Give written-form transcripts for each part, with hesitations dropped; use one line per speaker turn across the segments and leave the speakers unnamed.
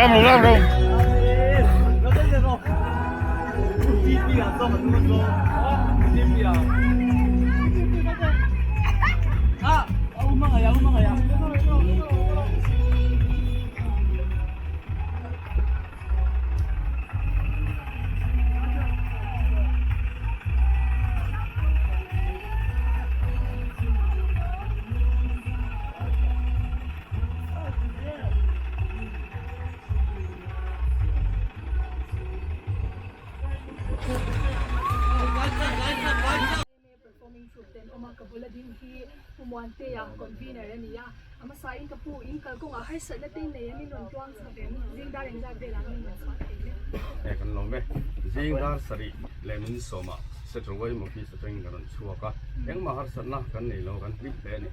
Ram ro ram ro.
Performing troupe te an awm a, ka bula ding hi Pu Muantea convener a ni a, a hmasa in ka pu in kalkawngah harsatna te nei an inrawn tuang chho ve ang, zing dar engzat velah an inrawn chhuah thei le.
He kan lawm e, zing dar sarih leh min sawmah Central Yma Office atangin kan rawn chhuak a, engmah harsatna kan nei lo, kan hlim hle a ni.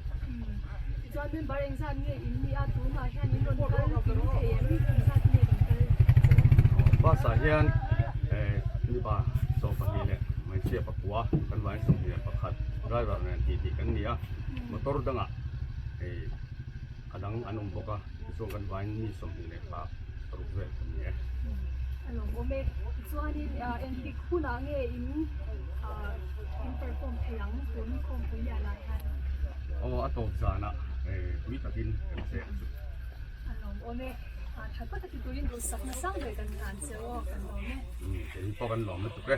Tichuan member engzat nge in nih a, tunah hian in rawn kal kim thei em, engzat nge kan kal chauh?
Bus ah hian mipa 12 leh hmeichhia pakua kan vain 21 driver nen tih tih kan ni a, motor dangah hei a dang an awm bawk a, tichuan kan vain mi 20 leh pa paruk vel kan ni e.
A lawmawm e, tichuanin engtik hunah nge in in perform thei ang tun khawmpui lianah hian?
Aw a tawp zanah pui takin kan che ang chu.
A lawmawm e, tha taka ti turin duhsakna sang ber kan hlan che aw, kan lawm e.
Kei pawh kan lawm lutuk e.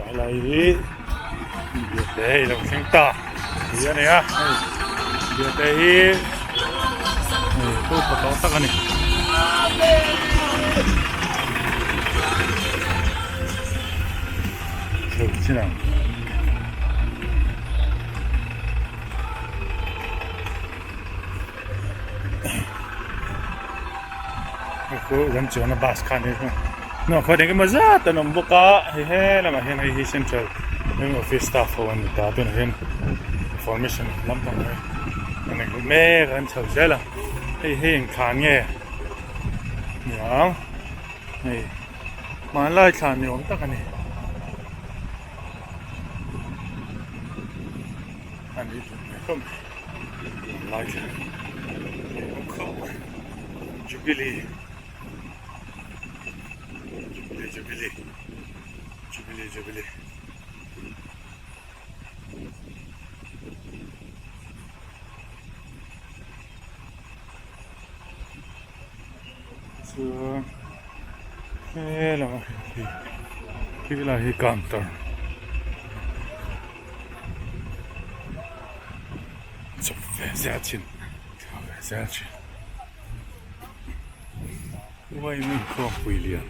Helai hi biate i lo thleng ta tih a ni a hei biate hi hei pawh tawh tak a ni. Kan chuanna bus kha a ni a hnungah khuan engemaw zat an awm bawk a hei he lamah hian hei hi central heng office staff ho an ni ta tunah hian information lampang hi an englo mek a an chho zel a hei hi eng thlan nge niang hei hmanlai thlan ni awm tak a ni. A ni duh mai khawp mai tunlai thla hi khawp mai jubilee jubilee jubilee jubilee jubilee chuan he lamah hian khi lai hi counter. Chawp ve zel thin chawp ve zel thin uain inkhawmpui lian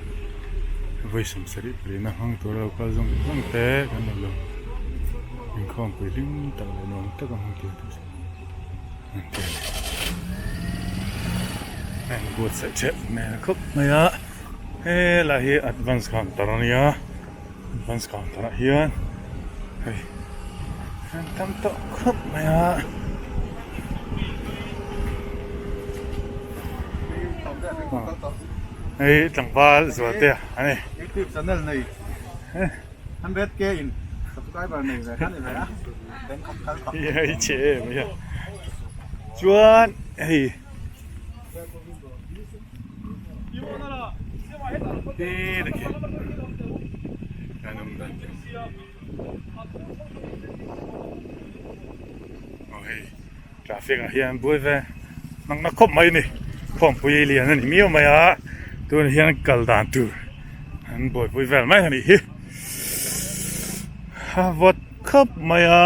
vawi sawmsarih palian a hmang tur a lo kal zawng zawng te kan lo lang inkhawmpui hlim tak leh nuam tak a hmang tur te chu an ti a ni a inbuatsaih teuh hmel khawp mai a helai hi advance counter a nia. Advance counter ah hian hei an tam tawh khawp mai a. Hei tlangval zual te a ni.
YouTube channel nei 100k in subscriber nei ve kha ni ve a.
Hei che mai a. Chuan hei Traffic ah hian buai ve nak nak khawp mai a ni khawmpui lian a ni miau mai a tunah hian kal dan tur an buaipui vel mai a nih hi a vawt khawp mai a.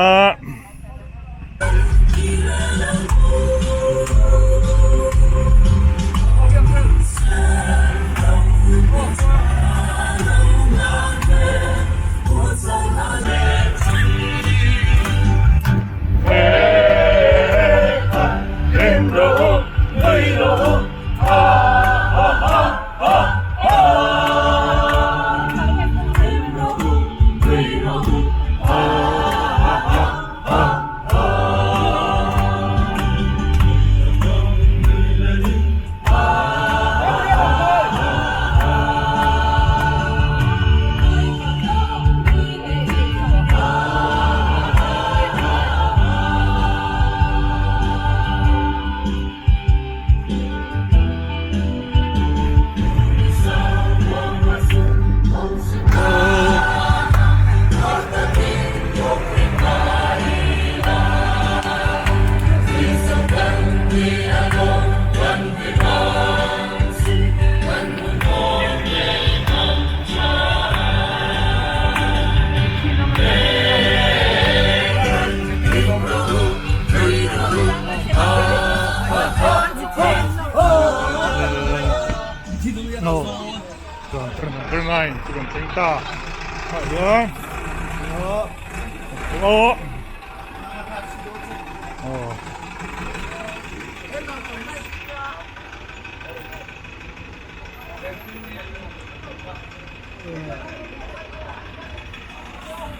No Counter number 9 chu kan thleng ta ah hian aw aw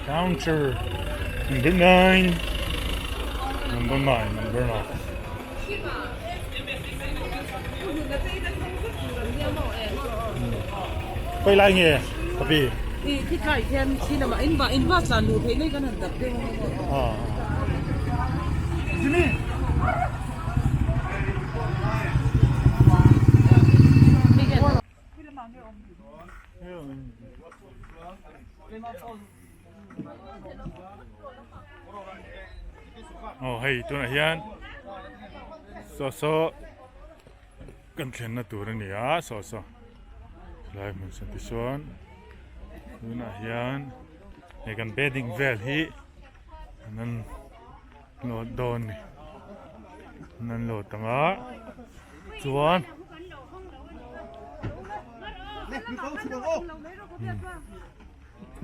Counter number 9 number 9 number 9 Quay lại nghe Có gì
Khi khai hian khi lamah in va in va tlan luh theih mai kan han dap deuh a.
À. Aw hei tunah hian saw saw kan thlenna tur a ni a saw saw helai hmun sawn tichuan tunah hian hei kan bedding vel hi an load dawn a ni an load ang a chuan.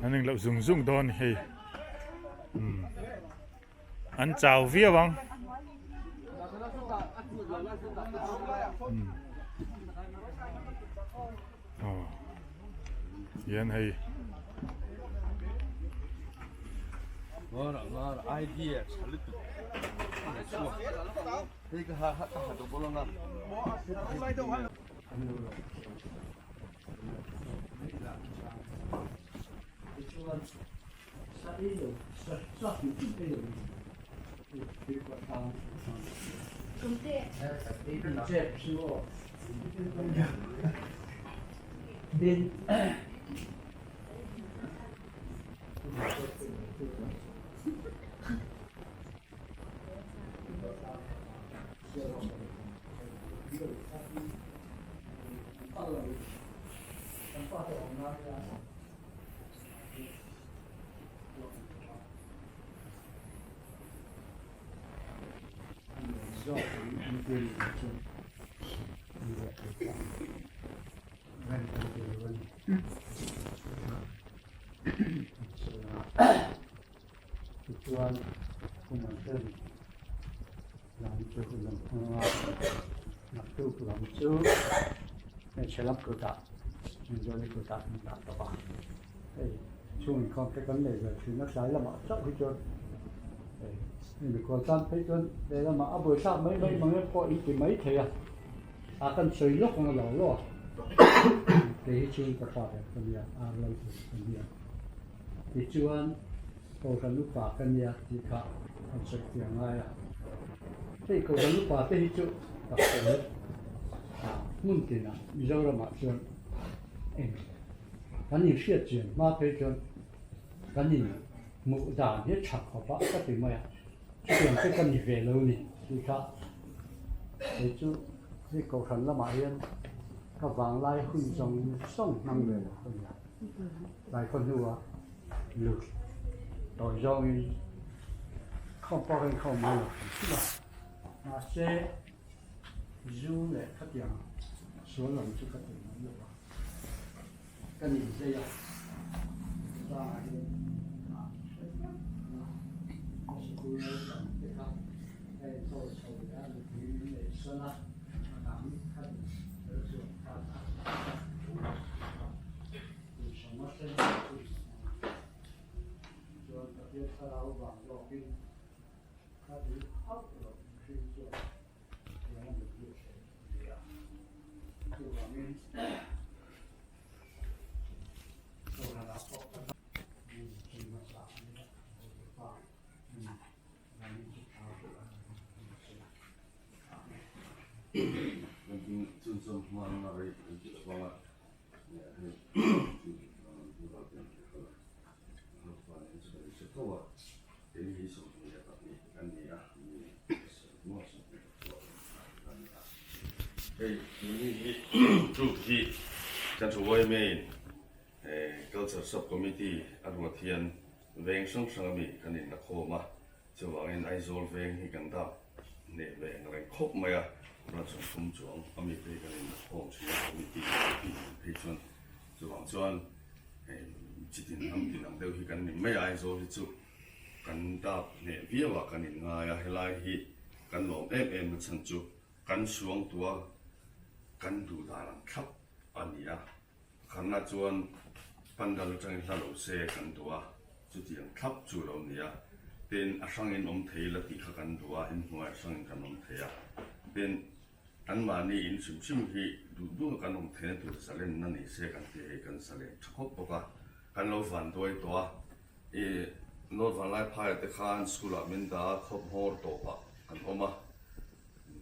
An engloh zung zung dawn a ni hei umm an chau viau ang umm aw hian hei.
Tichuan kum an hrem lam chu hun an hmang a, naktuk lam chu hmeichhe lam kutah Mizori kutah an dah tawh a, hei chhung inkhawm te kan nei ve thin a tlai lamah chauh hi chuan hei hei mikhual tan phei chuan lehlamah a buaithlak mai mai mang em pawh in ti mai thei a, a kan sawi lawk ang a lo lo a, kei hi chu ka pa ber ka nia ar lo tur ka nia tichuan. Kohhran upa ka nia tih kha an sawi chiang ngai a. Hei Kohhran upa te hi chu ka fel hmun tinah Mizoramah chuan eng kan inhriat chian hma phei chuan kan in hmuh dan hi a tha khawp a ka ti mai a, chutiang chu ka ni ve lo ni tih kha kei chu hei Kohhran lamah hian ka vanglai hun zawng zawng hmang ve lo ka nia. Laikhaw hnua lut tawi zawngin khawm pawh hian khawm mai lo hrim hrim a, mahse zu leh khatiang sual lam chu ka ti mai lo a, ka nin zai a, tlangah hian ah hret vek a, ka sikul naupang te kha ka enkawl chho leh a, nupui min neih sawn a, a dang ka nin tel chuan khan a. Chuan Pathian thlarau vang zawkin ka duh hauh loh mihring chuan tiang a min lut thei a ni a. Chuvangin Kohhranah pawh ka min thil hmasa a ni a, Bawipa min vanin chu thla pawh a ni a.
Hei tuni hi group hi kan thu YMA in culture sub committee a ruat hian veng hrang hrang ami kan in la khawm a chuvangin Aizawl veng hi kan dap hneh ve ang reng khawp mai a branch sawmthum chuang ami te hi kan in la khawm thin a committee. chuan chuvang chuan hei chitin hnam tin ang deuh hi kan ni mai a Aizawl hi chu kan dap hneh viau a kan inngai a helai hi kan lawm em em na chhan chu kan suangtua kan duh dan ang thlap a ni a. Khanna chuan pandal atangin hla lo se kan duh a, chutiang thlap chu lo ni a. Tin, a hrangin awm thei ila tih kha kan duh a, inhnuai a hrangin kan awm thei a. Tin, anmahni in hrim hrim hi duh duha kan awm theihna tur zalenna ni se kan ti hei kan zalen tha khawp bawk a, kan lo vanduai tawh a. I North Vanlaiphaiah te khan school ah min dah a, khawp hmawr tawpah kan awm a.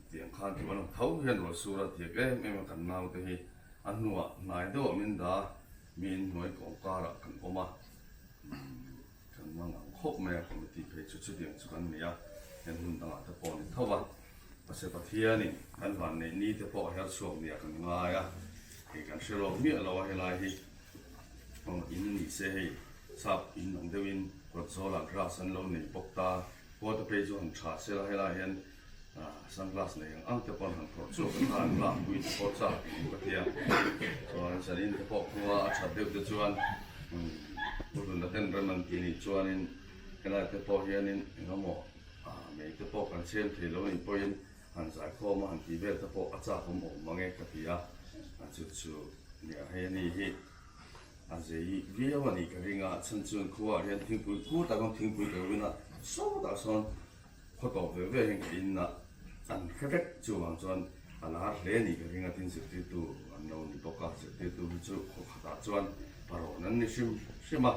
Tiang khan tih an awm tho hian ruah sur a tiak em em a kan naute hi a hnuah hnai deuhah min dah a, mi inhnuai kawngkarah kan awm a, kan mang ang khawp mai a committee phei chu chutiang chu kan ni a, heng hmun dangah te pawh a ni tho a, mahse Pathianin kan vanneih ni te pawh her chhuak nia kan ngai a, hei kan hre lawk miah lo a helai hi in ni se hei sap in ang deuhin kawt zawlah grass an lo nei bawk ta, khua te phei chu han tha sela helai hian Sunglass nei ang ang te pawn han phawrh chhuak a khan lak pui te pawh chak in ka tia. Chuan zanin te pawh khua a that deuh te chuan Pu Hluna ten rem an tih nih chuanin helai te pawh hianin engemaw mei te pawh kan siam thei lo nih pawhin han zaikhawm a han tih vel te pawh a chak awm awm mang e ka ti a. Chu chu nia hei a ni hi a zei viau a nih ka ring a, chhan chuan khuaah hian thingpui kutah khawn thingpui ka win a sawtah sawn Khaw tawp ve ve hian ka in a, an hre vek chuvang chuan a lar hle a nih ka ring a, tin zirtirtu an lo ni bawk a, zirtirtu hi chu khaw khatah chuan parawn an ni hrim hrim a,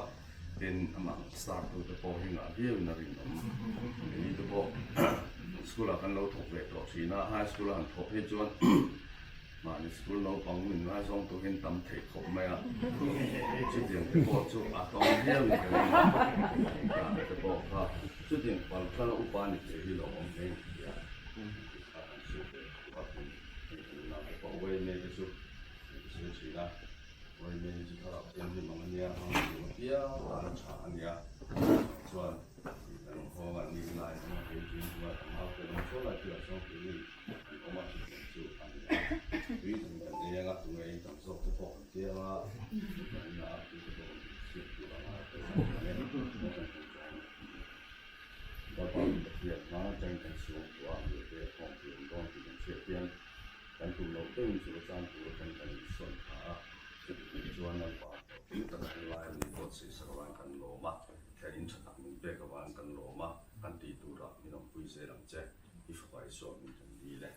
tin amah star tu te pawh hi ngah viau in a rinawm, keini te pawh school ah kan lo thawk ve tawh thin a, high school a han thawh phei chuan Mahni school naupang min ngaizawng tur hian tam theih khawp mai a, chutiang te pawh chu a tawng viau in ka ring a, engkah te pawh kha chutiang pal tlanga upa ni thei hi lo awm hle ni tia tih kha kan hriat ve khawp a, tin hei kan unau te pawh Wayne te chu an ti sawi thin a, Wayne hi chu thlarau thianghlim ang a nia, hmang tur apiang tan a tha a nia, chuan kan haw a nih lai ang a hei tun hnuai ang a, kan awm sawn lai thilah sawn keini An awm a chutiang chu a ni a, tui tam kan ei anga tunge in tam zawk te pawh kan chiang a, kan inah a tui te pawh kan insiam tur anga a tel ang ang e, kan kan tum chuan Lalpa min Pathian hma atangin kan suang tawh a, milte a khawm tih awm dawn tih kan hriat hian kan tum loh deuhin chu chang tur atangin kan insawn thla a, chutiang chuan Lalpa hlawhtling taka helai min buatsaih sak avangin kan lawm a, thla in tha tak min pek avangin kan lawm a, kan tih turah min awmpui zel ang che. I fapa i sawn min kan dil e.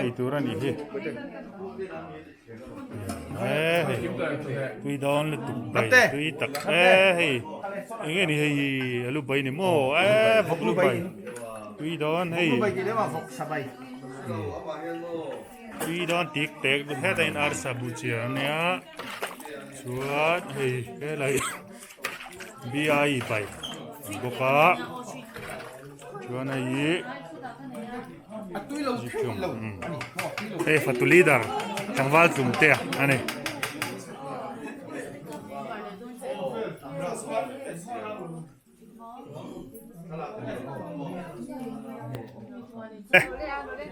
Ei tur a nih hi e hei tui dawn lutuk bai tui tak e hei eng nge ni hei hi alu bai ni maw e vawk lu bai tui dawn hei. Tui dawn tik tek hetah hian arsa bu chiah a nia chuan hei helai bi bai ani bawk a chuan hei hi hei fatu leader tlangval tlum te a ni.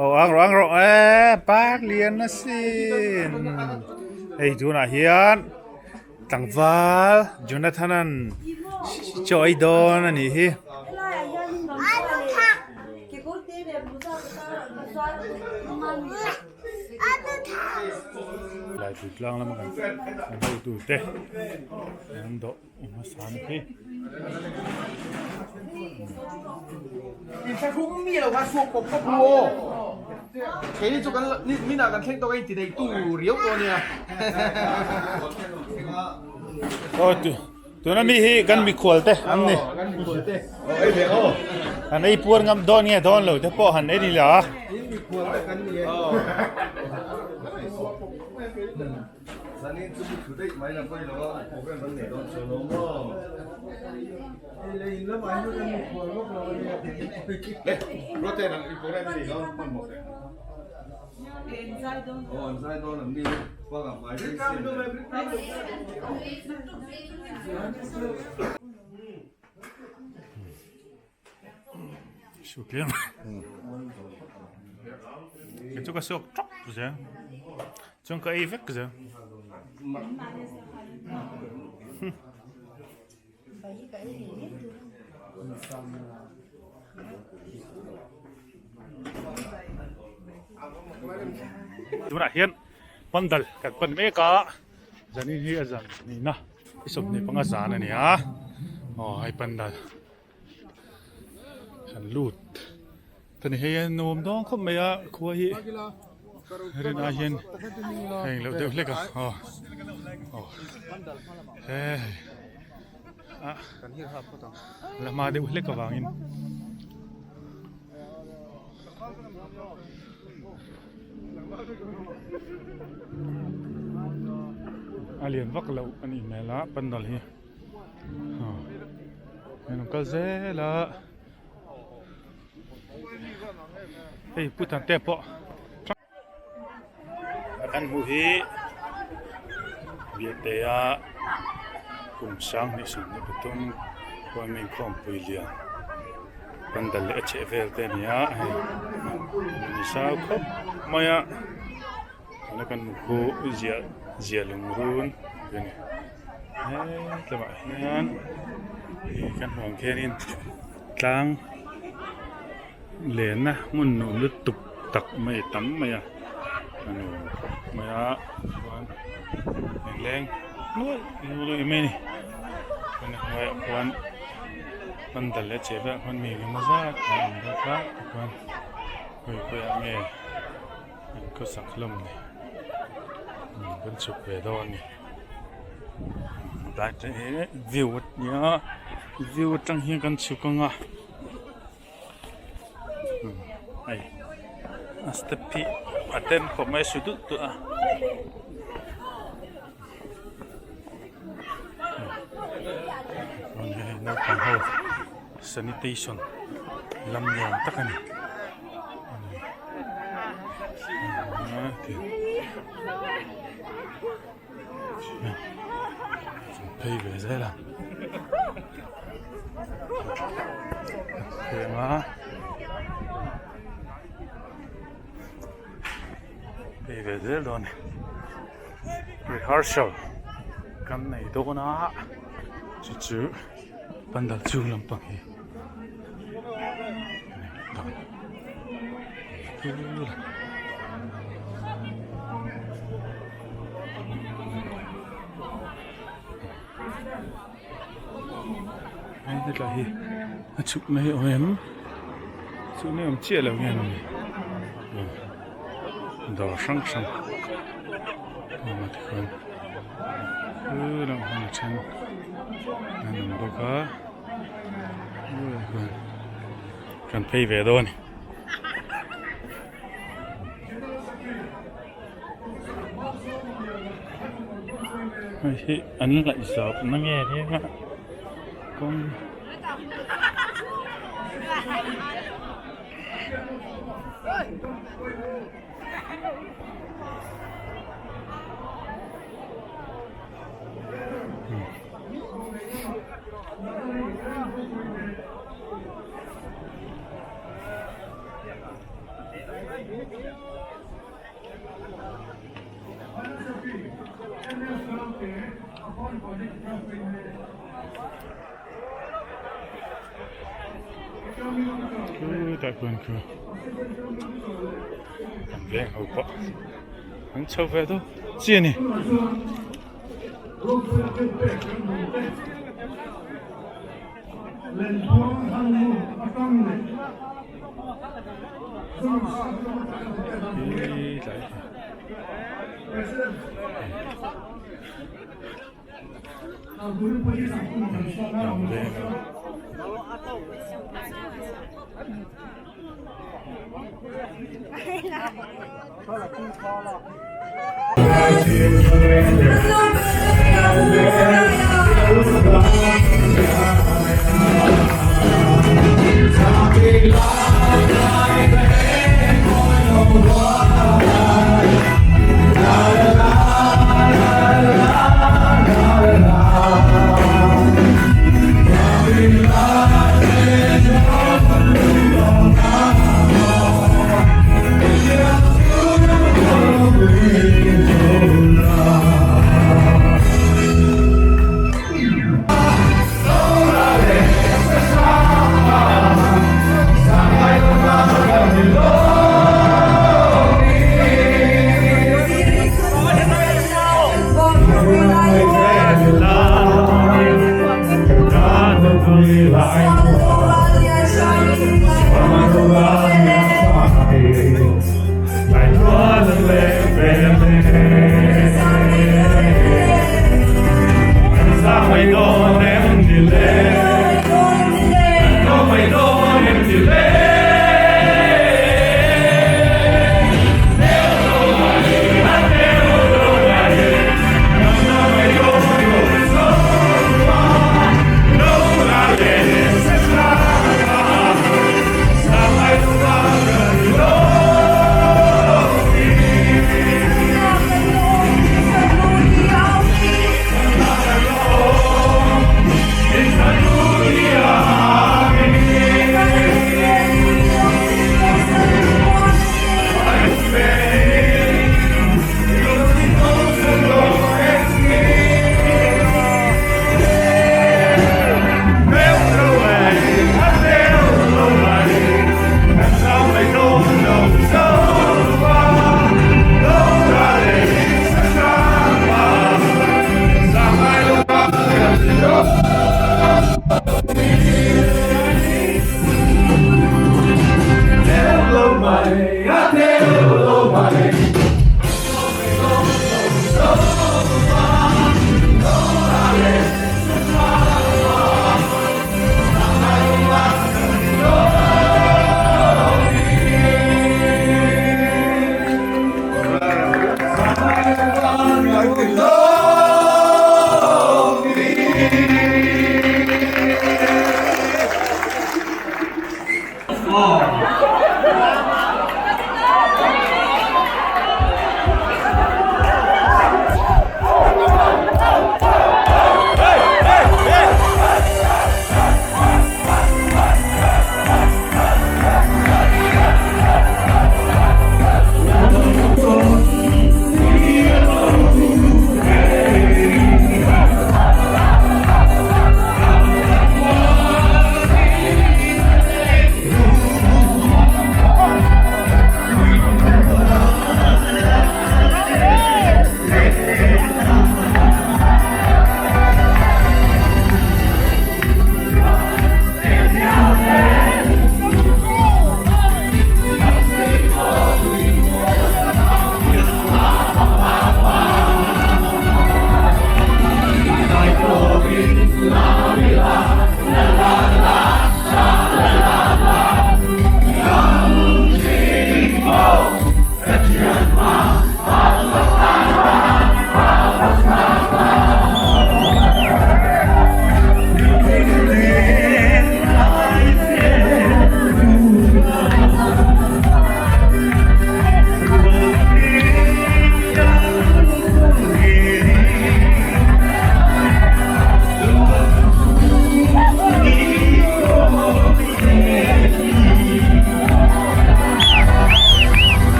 Aw ang rawh ang rawh e par lian asin hei tunah hian tlangval Jonathan an chaw ei dawn a nih hi. Laipui tlang lama kan hotu te an dawh. Tuna mi hi kan mikhual te an ni han ei puar ngam dawn nge dawn lo te pawh han en ila a.
Zanin chu mi thu daih mai la pawi lo a, program an nei dawn chuan lo maw? Le, Ruate nang i program i nei dawn hman maw teh? Aw an zai dawn an ni, bakah hmai phei siam leh.
Su tlem kei chu ka suak tawk zel chuan ka ei vek zel. Tunah hian pandal kan pan mek a zanin hi a zan nihna i 25 zan a ni a aw hei pandal kan lut ta ni hei a nuam dawn khawp mai a khua hi rin ai hian a englo deuh hlek a aw aw he a la hma deuh hlek avangin. A lian vak loh a nih hmel a pandal hi. Hei an kal zel a hei pu Thante pawh kan hmuh hi Biaktea kum 2023 huan inkhawmpui lian pandal leh a chheh vel te a ni a hei ni zau khawp mai a. Tuna kan hmuh khu ziah ziah lungrun tih a ni hetlaiah hian ih kan hmuh ang khianin tlang lenna hmun nuam lutuk tak mai a tam mai a a nuam khawp mai a chuan leng nuaih nuaih mai a ni chuan a hnuaiah khuan pandal leh a chheh velah khuan mi engemaw zat an awm bawk a tichuan khawi khawiah nge. An khawsak hlawm ni kan chhuk ve dawn a ni tlai te hi view a nia view atang hian kan chhuk ang a hei a step hi a den khawp mai a su dut dut a. Naupang ho sanitation lam nuam tak a ni. Phei ve zel a phei ve zel dawn a ni. Rehearsal kan nei dawn a chu chu pandal chhung lampang hi a ni hetlai hi a chhukna hi a awm em chhukna hi a awm chiah lo nge mawni dawr hrang hrang awm a tikhuan helaiah hian a then an awm bawk a helaiah hian kan phei ve dawn a ni. Hei hi an ngaihzawp na nge nia kawng. Khutah khuan khu an veng ho pawh an chho ve dawn chi a ni.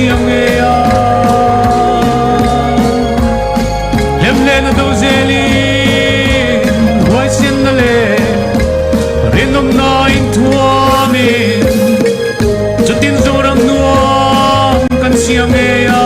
siam ngei a. Hlemhlen a do zelin huaisenna leh rinawmna inthuamin chutin Zoram nuam kan siam ngei a.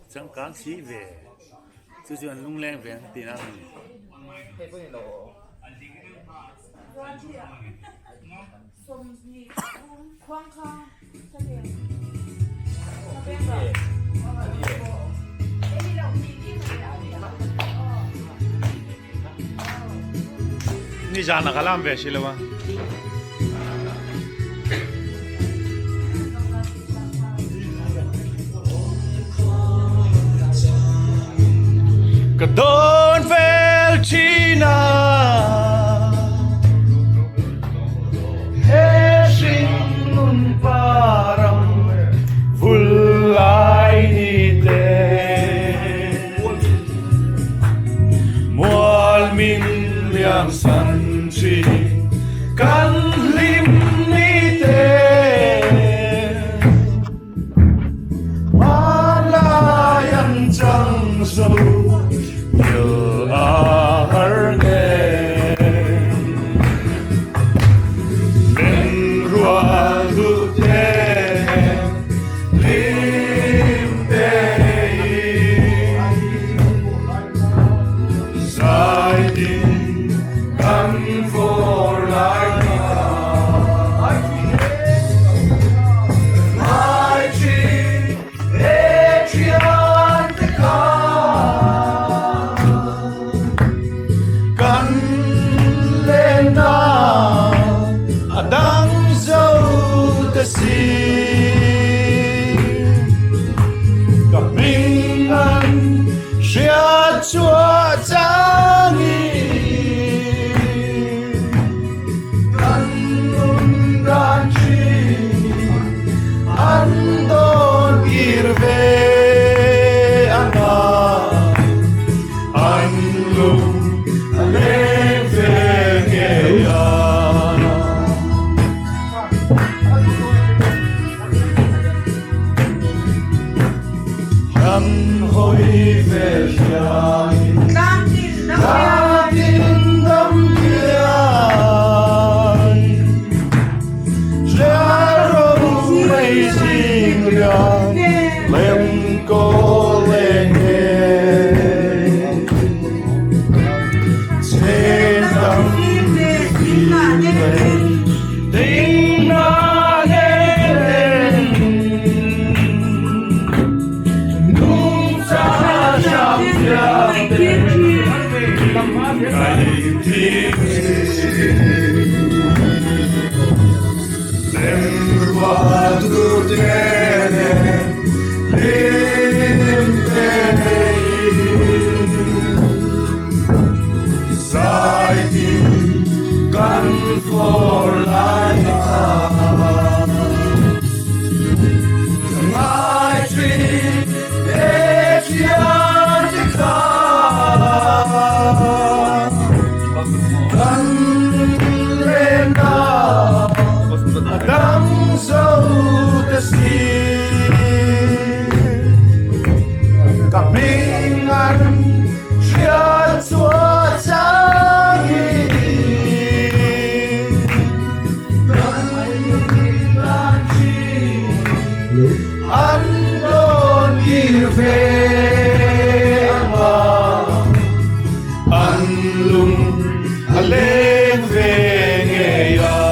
Changkang si ve chu chu an lungleng ve ang tih a ni. Nizan a ka lam ve si lo a. Ka dawn fel thin a He hringnun param vul lai ni te Mual min liam san thin kan hlim ni te Hmanlai an chang zo thil a har nge Men rual duh te hlim te in. Zaitin kan fawr lai hna. Ngai thin he thian te kha. Kan len na a dang zo ta si. Ka hming an hriat chhuah changin kan nun dan thin an dawn kir ve ang a, an lung a leng ve ngei a. Kan hawi ve hianin Tlatin dam hian Hliar ro mei zing lian Lem kawl leng en Chen dam fim leh Ding na nen Nung cha hriam thiam te Kai thim Lem rua du te nen Lim
Ka hming an hriat chhuah changin Kan dan thin an rawn kir ve ang a, an lung a leng ve ngei a.